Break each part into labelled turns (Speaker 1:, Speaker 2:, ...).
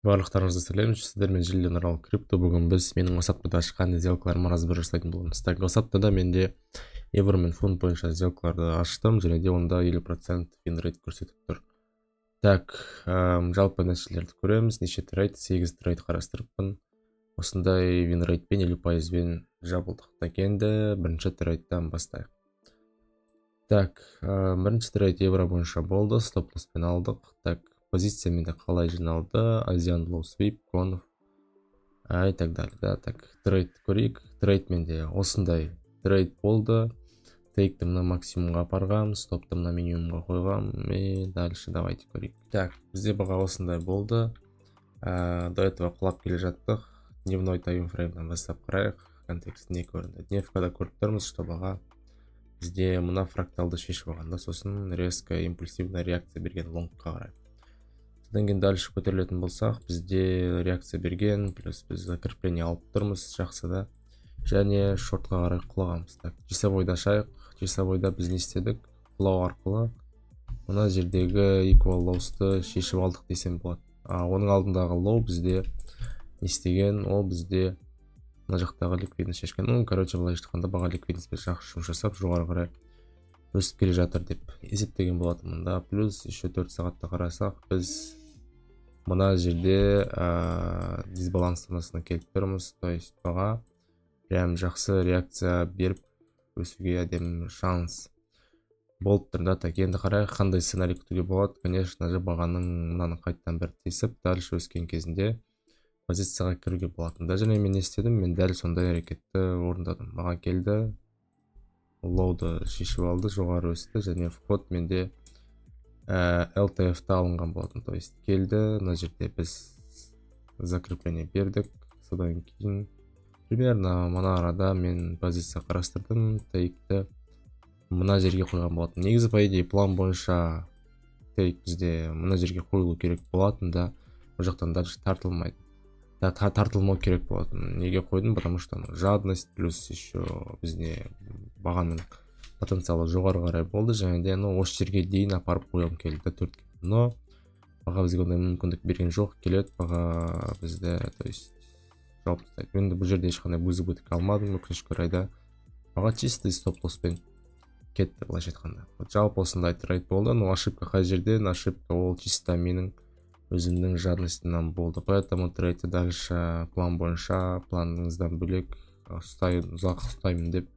Speaker 1: Барлықтарыңызды сәлем, сіздермен Жилі Нұрал Крипто. Бүгін біз менің осы аптада ашқан сделкаларыма разбор жасайтын боламыз. Так, осы аптада менде евро мен фунт бойынша сделкаларды аштым және де онда 50% винрейт көрсетіп тұр. Так, жалпы нәтижелерді көреміз. Неше трейд? 8 трейд қарастырыппын. Осындай винрейтпен, 50%-бен жабылдық. Так, енді бірінші трейдтан бастайық. Так, бірінші трейд евро бойынша болды, стоп лосспен алдық. Так, позиция менде қалай жиналды? Asian Low Sweep, Конов и так далее. Да, так, трейд көрейік. Трейд менде осындай трейд болды. Тейкті мына максимумға апарғам, стопты мына минимумға қойғам. И дальше давайте көрейік. Так, бізде баға осындай болды. До этого құлап келе жаттық. Дневной таймфреймнен бастап қарайық. Контекст не көрінді? Дневкада көріп тұрмыз, что баға бізде мына фракталды шешіп алған да, сосын резко импульсивная реакция берген лонгқа қарай. Содан кейін дальше көтерілетін болсақ, бізде реакция берген, плюс біз закрепление алып тұрмыз, жақсы да, және шортқа қарай құлағанбыз. Так, часовойда ашайық. Часовойда біз не істедік? Құлау арқылы мына жердегі equal lows-ты шешіп алдық десем болады. А оның алдындағы low бізде не істеген? Ол бізде мына жақтағы ликвидность шешкен. Ну, короче, былайша айтқанда, баға ликвидностьпен жақсы жұмыс жасап, жоғары қарай өсіп келе жатыр деп есептеген болатынмын да. Плюс еще 4 сағатта қарасақ, біз мына жерде дисбаланс зонасына келіп тұрмыз, то есть баға прям жақсы реакция беріп, өсуге әдемі шанс болып тұр да. Так, енді қарайық, қандай сценарий күтуге болады. Конечно же, бағаның мынаны қайтадан бір тесіп, дальше өскен кезінде позицияға кіруге болатын да. Және мен не істедім? Мен дәл сондай әрекетті орындадым. Маған келді, лоуды шешіп алды, жоғары өсті және вход менде LTF-та алынған болатын. То есть келді, мына жерде біз закрепление бердік, содан кейін примерно мына арада мен позиция қарастырдым, тейкті мына жерге қойған болатын. Негізі, по идее, план бойынша тейк бізде мына жерге қойылу керек болатын да, бұл жақтан дальше тартылмайды да, тартылмау керек болатын. Неге қойдым? Потому что, ну, жадность, плюс еще бізде бағаның потенциалы жоғары қарай болды және де, ну, осы жерге дейін апарып қойғым келді да, төртке. Но баға бізге ондай мүмкіндік берген жоқ. Келеді баға бізді, то есть жауып тастайды. Енді бұл жерде ешқандай убыток алмадым, өкінішке орай да, баға чистый стоп лосспен кетті, былайша айтқанда. Вот, жалпы осындай трейд болды. Но ошибка қай жерде? Ошибка ол чисто менің өзімнің жадностьімнан болды. Поэтому трейдті дальше план бойынша, планыңыздан бөлек ұстай, ұзақ ұстаймын деп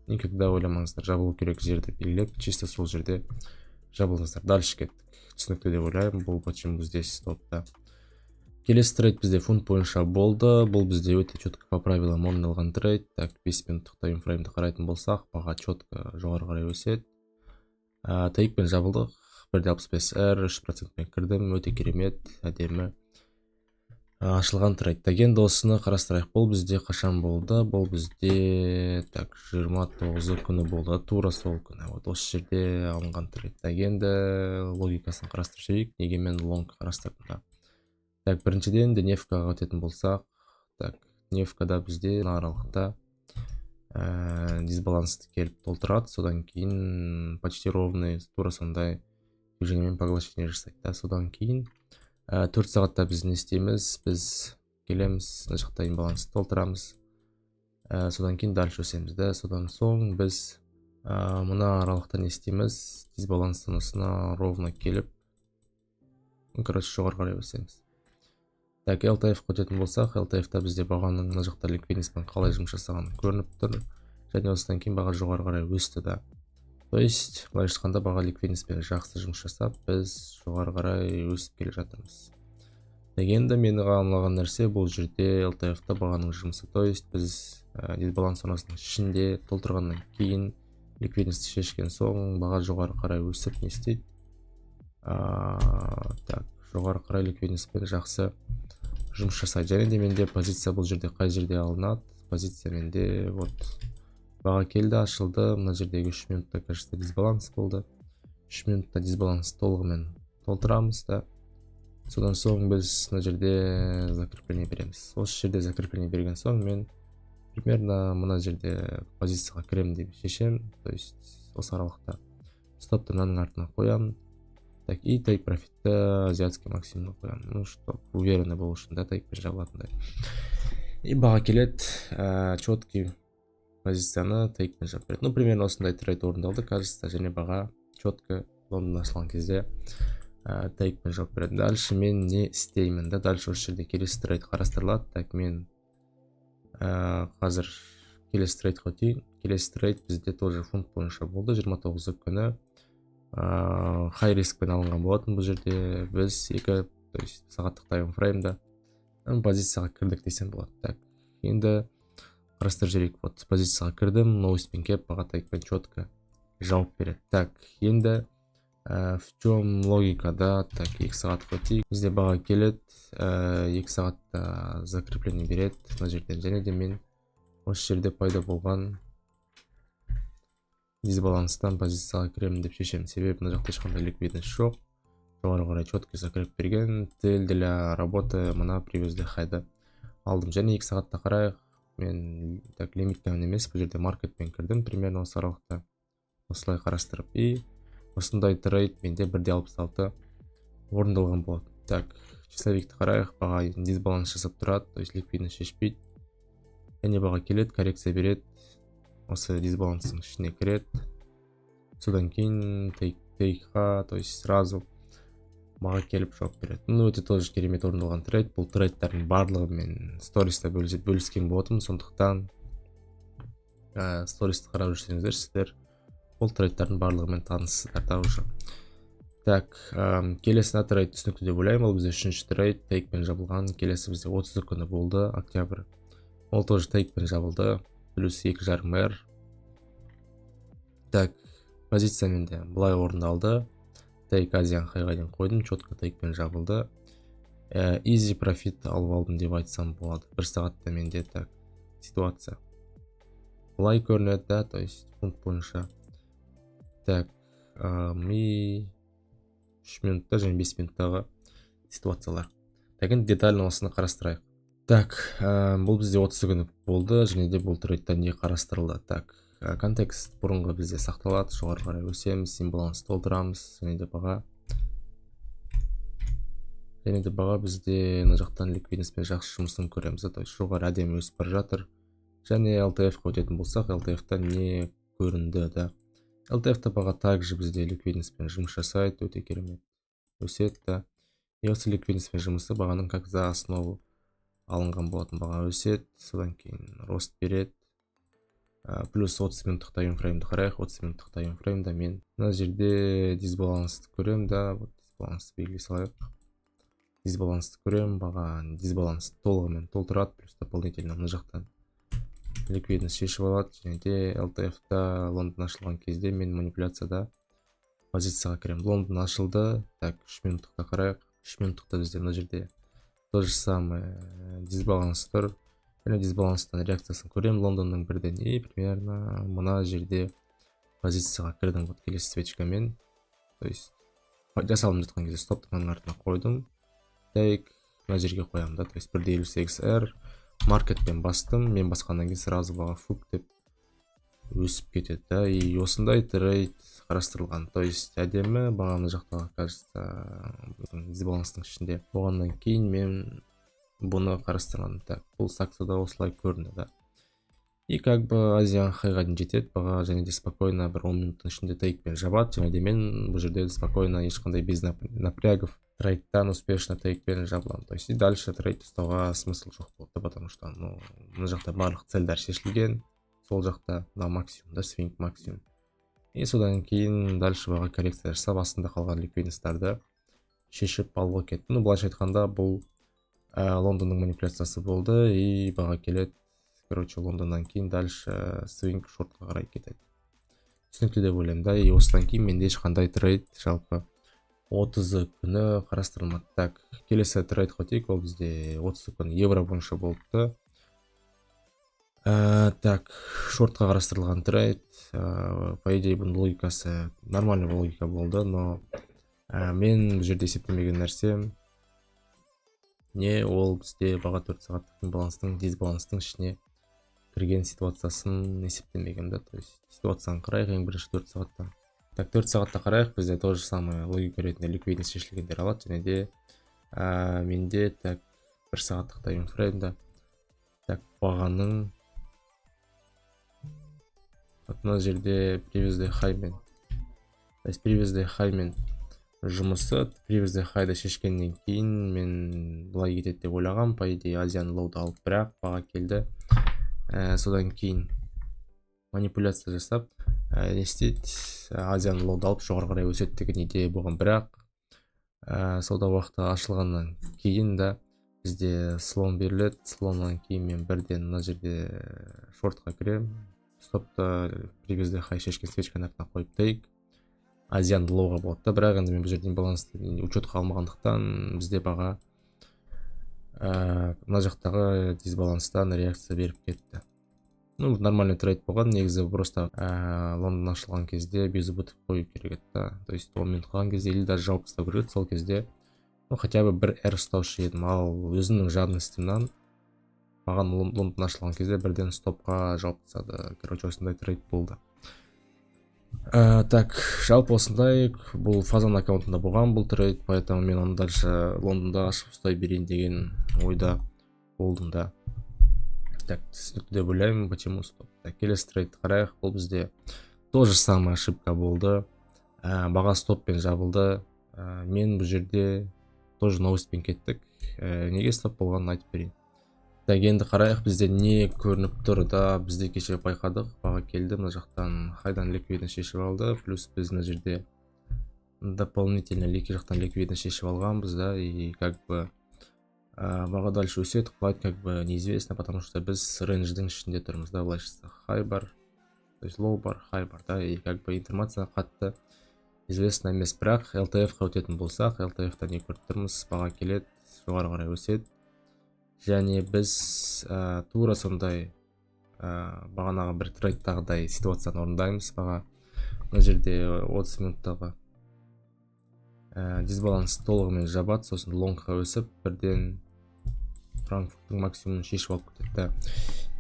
Speaker 1: никогда ойламаңыздар. Жабылу керек жерді белгілеп, чисто сол жерде жабылыңыздар. Дальше кеттік. Түсінікті деп ойлаймын бұл, почему здесь стопта. Келесі трейд бізде фунт бойынша болды. Бұл бізде өте четко по правилам орындалған трейд. Так, 5 минуттық таймфреймді қарайтын болсақ, баға четко жоғары қарай өседі. Тейкпен жабылдық, 1,65 R, 3%-пен кірдім. Өте керемет, әдемі ашылған трейд. Так, енді осыны қарастырайық. Бұл бізде қашан болды? Бұл бізде, так, 29 күні болды, тура сол күні. Вот осы жерде алынған трейд. Так, енді логикасын қарастырып жіберейік, неге мен лонг қарастырдым да. Так, біріншіден, дневкаға өтетін болсақ, так, дневкада бізде мына аралықта дисбалансты келіп толтырады, содан кейін почти ровный, тура сондай движениемен поглощение жасайды да. Содан кейін 4 сағатта біз не істейміз? Біз келеміз, мына жақта имбалансты толтырамыз, содан кейін дальше өсеміз да. Содан соң біз мына аралықта не істейміз? Дисбаланс зонасына ровно келіп, ну, короче, жоғары қарай өсеміз. Так, LTF өтетін болсақ, LTF-та бізде бағаның мына жақта ликвидностьпен қалай жұмыс жасағаны көрініп тұр және осыдан кейін баға жоғары қарай өсті да. То есть, былайша айтқанда, баға ликвидностьпен жақсы жұмыс жасап, біз жоғары қарай өсіп келе жатырмыз. Так, енді мені ұнаған нәрсе бұл жерде LTF-та бағаның жұмысы. То есть біз дисбаланс зонасының ішінде толтырғаннан кейін, ликвидностьті шешкен соң, баға жоғары қарай өсіп, не істейді? Так, жоғары қарай ликвидностьпен жақсы жұмыс жасайды. Және де менде позиция бұл жерде қай жерде алынады? Позиция менде, вот, баға келді, ашылды, мына жердегі 3 минутта, кажется, дисбаланс болды. 3 минутта дисбаланс толығымен толтырамыз да, содан соң біз мына жерде закрепление береміз. Осы жерде закрепление берген соң, мен примерно мына жерде позицияға кіремін деп шешемін. То есть осы аралықта стопты мынаның артына қоямын. Так, и тейк профитті азиатский максимумға қоямын, ну, чтоб уверенно болу үшін да, тейкпен жабылатындай. И баға келеді, четкий позицияны тейкпен жауып береді. Ну, примерно осындай трейд орындалды, кажется. Және баға четко Лондон ашылған кезде тейкпен жауап береді. Дальше мен не істеймін да? Дальше осы жерде келесі трейд қарастырылады. Так, мен қазір келесі трейдқа өтейін. Келесі трейд бізде тоже фунт бойынша болды, 29 күні, хай рискпен алынған болатын. Бұл жерде біз екі, то есть сағаттық таймфреймда позицияға кірдік десем болады. Так, енді қарастырып жіберейік. Вот, позицияға кірдім, новостьпен келіп, баға тейкпен четко жауап береді. Так, енді в чем логика да? Так, 2 сағатқа өтейік. Бізде баға келеді, 2 сағатта закрепление береді мына жерден. Және де мен осы жерде пайда болған дисбаланстан позицияға кіремін деп шешемін, себебі мына жақта ешқандай ликвидность жоқ, жоғары қарай четкий закреп берген. Цель для работы мына previous хайды алдым. Және 2 сағатта қарайық. Мен, так, лимитпен емес, бұл жерде маркетпен кірдім, примерно осы аралықта осылай қарастырып. И осындай трейд менде 1,66 орындалған болады. Так, часовикті қарайық. Баға дисбаланс жасап тұрады, то есть ликвидность шешпейді. Және баға келеді, коррекция береді, осы дисбаланстың ішіне кіреді. Содан кейін тейкқа, то есть сразу баға келіп жауап береді. Ну, өте тоже керемет орындалған трейд. Бұл трейдтардың барлығын мен сториста бөліскен болатынмын, сондықтан стористі қарап жүрсеңіздер, сіздер бұл трейдтардың барлығымен таныссыздар да уже. Так, келесі трейд түсінікті деп ойлаймын. Ол бізде үшінші трейд, тейкпен жабылған. Келесі бізде 30 күні болды, октябрь. Ол тоже тейкпен жабылды, плюс 2,5 р. Так, позиция менде былай орындалды: тейк азиян хайға дейін қойдым, четко тейкпен жабылды, изи профит алып алдым деп айтсам болады. Бір сағатта менде, так, ситуация былай көрінеді да, то есть фунт бойынша. Так, ми 3 минутта және 5 минуттағы ситуациялар. Так, енді детально осыны қарастырайық. Так, бұл бізде 30 күні болды. Және де бұл трейдта не қарастырылды? Так, контекст бұрынғы бізде сақталады: жоғары қарай өсеміз, имбаланс толтырамыз. Және де баға бізде мына жақтан ликвидностьпен жақсы жұмысын көреміз, то есть жоғары әдемі өсіп бара жатыр. Және LTF қа өтетін болсақ, LTF та не көрінді да? LTF та баға также бізде ликвидностьпен жұмыс жасайды, өте керемет өседі да. И осы ликвидностьпен жұмысы бағаның как за основу алынған болатын. Баға өседі, содан кейін рост береді. Плюс 30 минуттық таймфреймді қарайық. 30 минуттық таймфреймда мен мына жерде дисбалансты көремін да. Вот, дисбалансты белгілей салайық. Дисбалансты көремін, баға дисбаланс толығымен толтырады, плюс дополнительно мына жақтан ликвидность шешіп алады. Және де LTF та Лондон ашылған кезде мен манипуляцияда позицияға кіремін. Лондон ашылды. Так, 3 минуттықта қарайық. 3 минуттықта бізде мына жерде то же самое дисбаланс тұр. Және дисбаланстан реакциясын көремін Лондонның бірден. И примерно мына жерде позицияға кірдім. Вот, келесі свечкамен, то есть жасалынып жатқан кезде стопты мынаның артына қойдым, тейк мына жерге қоямын да, то есть 1,58 р маркетпен бастым. Мен басқаннан кейін сразу баға фук деп өсіп кетеді да. И осындай трейд қарастырылған, то есть әдемі. Баға мына жақта, кажется, дисбаланстың ішінде болғаннан кейін мен бұны қарастырғаным. Так, бұл саксода осылай көрінді да. И как бы азиян хайға дейін жетеді баға және де спокойно бір 10 минуттың ішінде тейкпен жабады. Және де мен бұл жерде спокойно, ешқандай без напрягов трейдтан успешно тейкпен жабыламын. То есть и дальше трейд ұстауға смысл жоқ болды, потому что, ну, мына жақта барлық цельдар шешілген, сол жақта мына максимум да, свинг максимум. И содан кейін дальше баға коррекция жасап, астында қалған ликвидностьтарды шешіп алуға кетті. Ну, былайша айтқанда, бұл Лондонның манипуляциясы болды. И баға келеді, короче, Лондоннан кейін дальше свинг шортқа қарай кетеді. Түсінікті деп ойлаймын да. И осыдан кейін менде ешқандай трейд жалпы 30 күні қарастырылмады. Так, келесі трейдқа өтейік. Ол бізде 30 күні евро бойынша болыпты. Так, шортқа қарастырылған трейд. По идее, бұның логикасы нормальный логика болды, но мен бұл жерде есептемеген нәрсем не? Ол бізде баға 4 сағаттық баланстың, дисбаланстың ішіне кірген ситуациясын есептемеген да. То есть ситуацияны қарайық ең бірінші 4 сағаттан. Так, 4 сағатта қарайық. Бізде то же самое логика ретінде ликвидность шешілгендер алады. Және де менде, так, 1 сағаттық таймфреймда, так, бағаның вот мына жерде previous day high, то есть previous day high жұмысы, previous day highды шешкеннен кейін мен былай кетеді деп ойлағанмын, по идее, Азияның лоуды алып. Бірақ баға келді, содан кейін манипуляция жасап, не істейді, Азияның лоуды алып, жоғары қарай өседі деген идея болған. Бірақ сауда уақыты ашылғаннан кейін да бізде слом беріледі. Сломнан кейін мен бірден мына жерде шортқа кіремін, стопты previous day high шешкен свечканың артына қойып, тейк Азияны лоуға болады да. Бірақ енді мен бұл жерде имбалансты учетқа алмағандықтан, бізде баға мына жақтағы дисбаланстан реакция беріп кетті. Ну, нормальный трейд болған негізі, просто Лондон ашылған кезде безубыток қою керек еді да, то есть 10 минут қалған кезде или даже жауып тастау керек еді. Сол кезде, ну, хотя бы бір R ұстаушы едім. Ал өзімнің жадностімнан маған Лондон ашылған кезде бірден стопқа жауып тастады. Короче, осындай трейд болды. Так, жалпы осындай. Бұл фазан аккаунтында болған бұл трейд, поэтому мен оны дальше Лондонда ашып ұстай берейін деген ойда болдым да. Так, түсінікті деп ойлаймын, почему стоп. Так, келесі трейдті қарайық. Бұл бізде то же самое ошибка болды. Баға стоппен жабылды. Мен бұл жерде тоже новостьпен кеттік. Неге стоп болғанын айтып берейін. Так, енді қарайық, бізде не көрініп тұр да. Бізде кеше байқадық, баға келді, мына жақтан хайдан ликвидность шешіп алды, плюс біз мына жерде дополнительно екі жақтан ликвидность шешіп алғанбыз да. И как бы баға дальше өседі, құлайды, как бы неизвестно, потому что біз рейндждің ішінде тұрмыз да. Былайша айтсақ, хай бар, то есть лоу бар, хай бар да, и как бы информация қатты известно емес. Бірақ LTF қа өтетін болсақ, LTF та не көріп тұрмыз? Баға келеді, жоғары қарай өседі және біз тура сондай бағанағы бір трейдтағыдай ситуацияны орындаймыз. Баға мына жерде 30 минуттағы дисбаланс толығымен жабады, сосын лонгқа өсіп, бірден Франкфурттың максимумын шешіп алып кетеді да.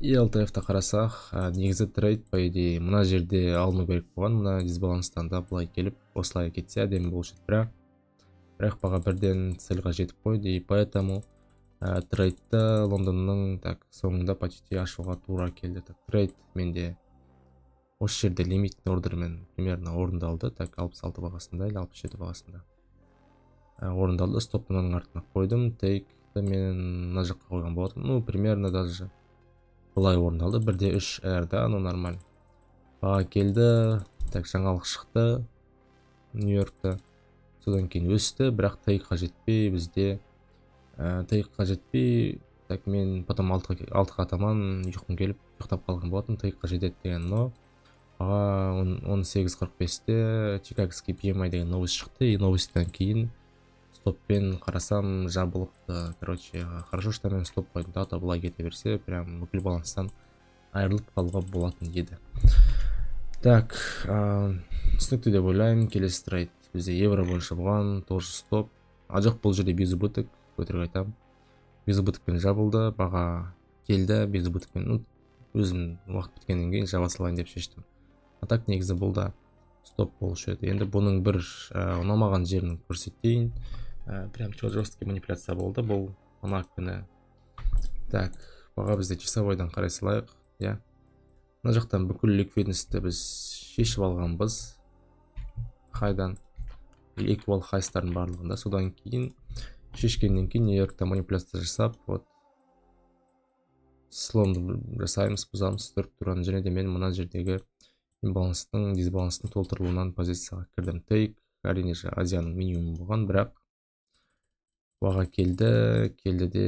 Speaker 1: И LTF та қарасақ, негізі трейд, по идее, мына жерде алыну керек болған, мына дисбаланстан да. Былай келіп, осылай кетсе, әдемі болушы еді. Бірақ баға бірден цельға жетіп қойды, и поэтому трейдті Лондонның, так, соңында почти ашуға тура келді. Так, трейд менде осы жерде лимитный ордермен примерно орындалды. Так, 66 бағасында или 67 бағасында орындалды. Стопты мынаның артына қойдым, тейкті мен мына жаққа қойған болатынмын. Ну, примерно даже былай орындалды, 1,3 R да, ну, нормально. Баға келді, так, жаңалық шықты Нью Йоркта, содан кейін өсті, бірақ тейкқа жетпей, бізде тейкқа жетпей. Так, мен потом 6-ға таман ұйқым келіп, ұйықтап қалған болатын. Тейкқа жетеді деген, но баға 18:45-те чикагский PMI деген новость шықты, и новостьтан кейін стоппен қарасам, жабылыпты. Короче, хорошо, что мен стоп қойдым да, а то былай кете берсе, прям бүкіл баланстан айырылып қалуға болатын еді. Так, түсінікті деп ойлаймын. Келесі трейд бізде евро бойынша болған, тоже стоп, а жоқ, бұл жерде безубыток, өтірік айтамын, безубытокпен жабылды. Баға келді безубытокпен, ну, өзім уақыт біткеннен кейін жаба салайын деп шештім. А так негізі бұл да стоп болушы еді. Енді бұның бір ұнамаған жерін көрсетейін. Прям жесткий манипуляция болды бұл мына күні. Так, баға бізде часовойдан қарай салайық, иә, мына жақтан бүкіл ликвидностьті біз шешіп алғанбыз, хайдан, equal highстардың барлығында. Содан кейін, шешкеннен кейін, Нью Йоркта манипуляция жасап, вот сломды жасаймыз, бұзамыз структураны. Және де мен мына жердегі имбаланстың, дисбаланстың толтырылуынан позицияға кірдім. Тейк, әрине же, Азияның минимумы болған. Бірақ баға келді, келді де,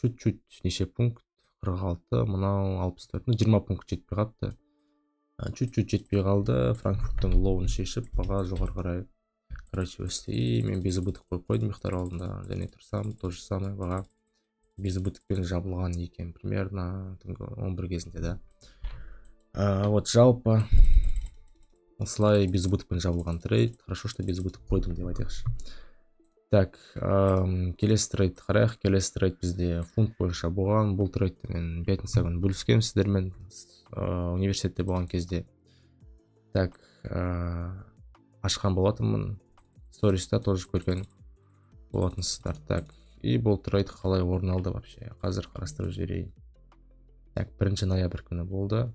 Speaker 1: чуть чуть, неше пункт, 46, мынау 64, ну, 20 пункт жетпей қалыпты, чуть чуть жетпей қалды. Франкфурттың лоуын шешіп, баға жоғары қарай, короче, өсті, и мен безубыток қойып қойдым ұйықтар алдында. Және тұрсам, то же самое, баға безубытокпен жабылған екен, примерно түнгі 11 кезінде да. Вот, жалпы осылай безубытокпен жабылған трейд. Хорошо, что безубыток қойдым деп айтайықшы. Так, келесі трейдті қарайық. Келесі трейд бізде фунт бойынша болған. Бұл трейдті мен пятница күні бөліскенмін сіздермен, университетте болған кезде. Так, Ашқан болатынмын, сториста тоже көрген болатынсыздар. Так, и бұл трейд қалай орын алды вообще, қазір қарастырып жіберейін. Так, 1 ноябрь күні болды.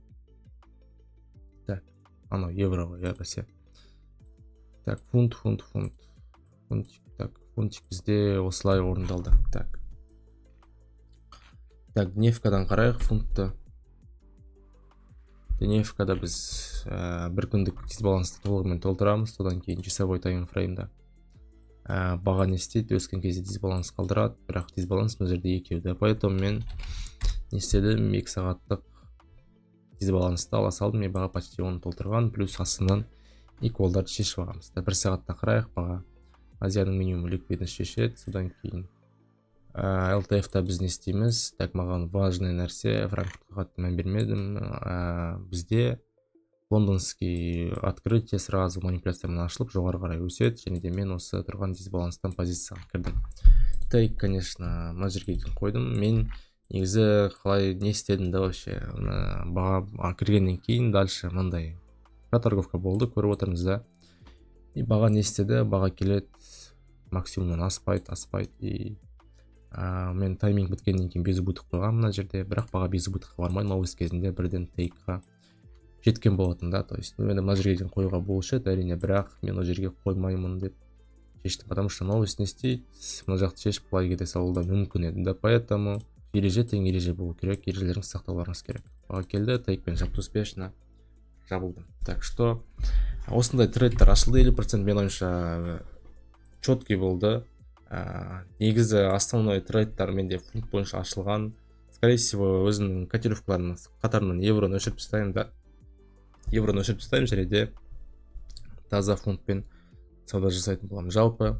Speaker 1: Так, анау евро ғой, иә, бәсе. Так, фунт, фунт, фунт, фунтик. Так, фунтик бізде осылай орындалды. Так, так, дневкадан қарайық фунтты. Дневкада біз бір күндік дисбалансты толығымен толтырамыз. Содан кейін часовой таймфреймда баға не істейді? Өскен кезде дисбаланс қалдырады, бірақ дисбаланс мына жерде екеу да. Поэтому мен не істедім? 2 сағаттық дисбалансты ала салдым, и баға почти оны толтырған, плюс астынан эквалдарды шешіп алғанбыз да. Бір сағатта қарайық. Баға Азияның минимум ликвидность шешеді. Содан кейін LTF та біз не істейміз? Так, маған важный нәрсе, Франкфуртқа қатты мән бермедім. Бізде лондонский открытие сразу манипуляциямен ашылып, жоғары қарай өседі және де мен осы тұрған дисбаланстан позицияға кірдім. Тейк, конечно, мына жерге дейін қойдым. Мен негізі қалай, не істедім да вообще? Мына баға кіргеннен кейін дальше мынандай проторговка болды, көріп отырмыз да. И баға не істеді? Баға келеді, максимумнан аспайды, аспайды. И мен тайминг біткеннен кейін безубыток қойғанмын мына жерде, бірақ баға безубытокқа бармай, новость кезінде бірден тейкқа жеткен болатын да. То есть, ну, енді мына жерге дейін қоюға болушы еді, әрине, бірақ мен ол жерге қоймаймын деп шештім, потому что новость не істейді? Мына жақты шешіп, былай кете салуы да мүмкін еді да. Поэтому ереже тең ереже болу керек, ережелеріңізді сақтауларыңыз керек. Баға келді, тейкпен жапты, успешно жабылды. Так что осындай трейдтер ашылды. 50%, менің ойымша, четкий болды. Негізі основной трейдтар менде фунт бойынша ашылған. Скорее всего, өзімнің котировкаларымның қатарынан евроны өшіріп тастаймын да, евроны өшіріп тастаймын және де таза фунтпен сауда жасайтын боламын. Жалпы,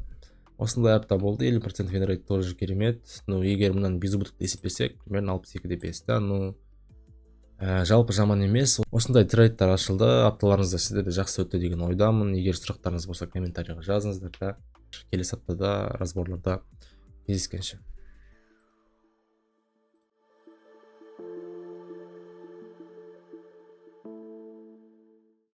Speaker 1: осындай апта болды. 50% винрейт тоже керемет. Ну, егер мынаны безубыток есептесек, примерно 62 де 5 да. Ну, жалпы жаман емес. Осындай трейдтар ашылды. Апталарыңыз да сіздерде жақсы өтті деген ойдамын. Егер сұрақтарыңыз болса, комментарийға жазыңыздар да. Келесі аптада разборларда кездескенше.